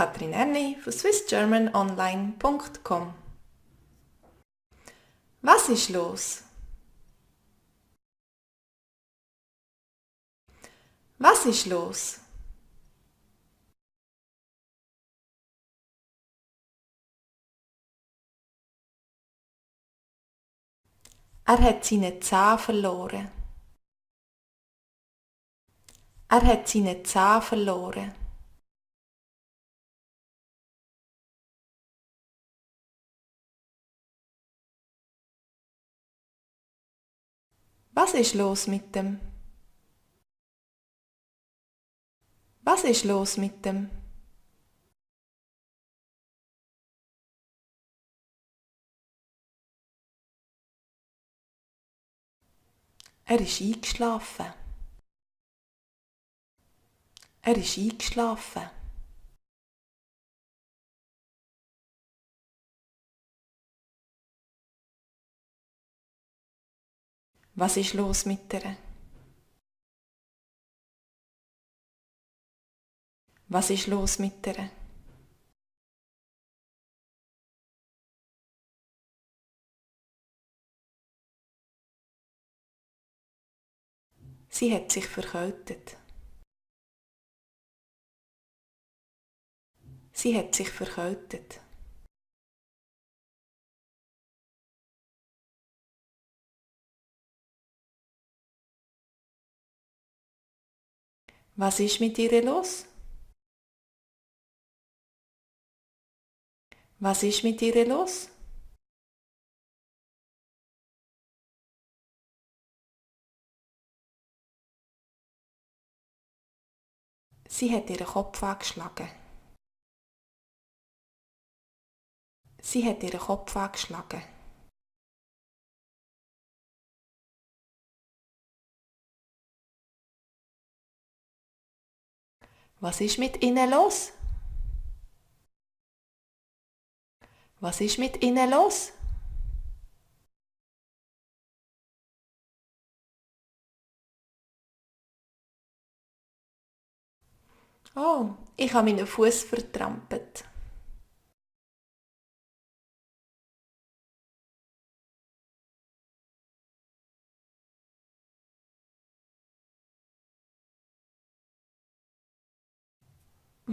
Katrin Erni von swissgermanonline.com. Was ist los? Was ist los? Er hat seinen Zahn verloren. Er hat seinen Zahn verloren. Was ist los mit dem? Was ist los mit dem? Er ist eingeschlafen. Er ist eingeschlafen. Was ist los mit ihr? Was ist los mit ihr? Sie hat sich verkältet. Sie hat sich verkältet. Was ist mit ihr los? Was ist mit ihr los? Sie hat ihren Kopf angeschlagen. Sie hat ihren Kopf angeschlagen. Was ist mit ihnen los? Was ist mit ihnen los? Oh, ich habe meinen Fuß vertrampelt.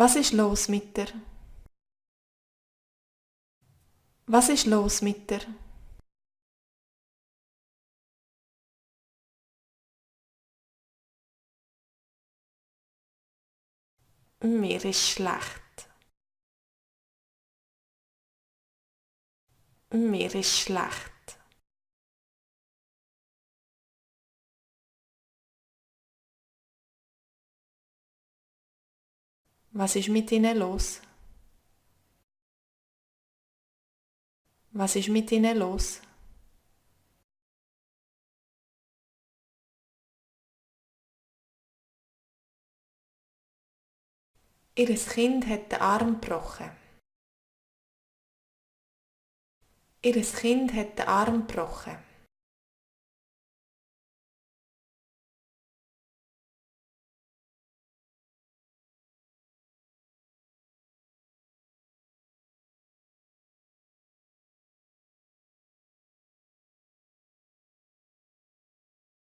Was ist los mit dir? Was ist los mit dir? Mir ist schlecht. Mir ist schlecht. Was ist mit ihnen los? Was ist mit ihnen los? Ihr Kind hat den Arm gebrochen. Ihr Kind hat den Arm gebrochen.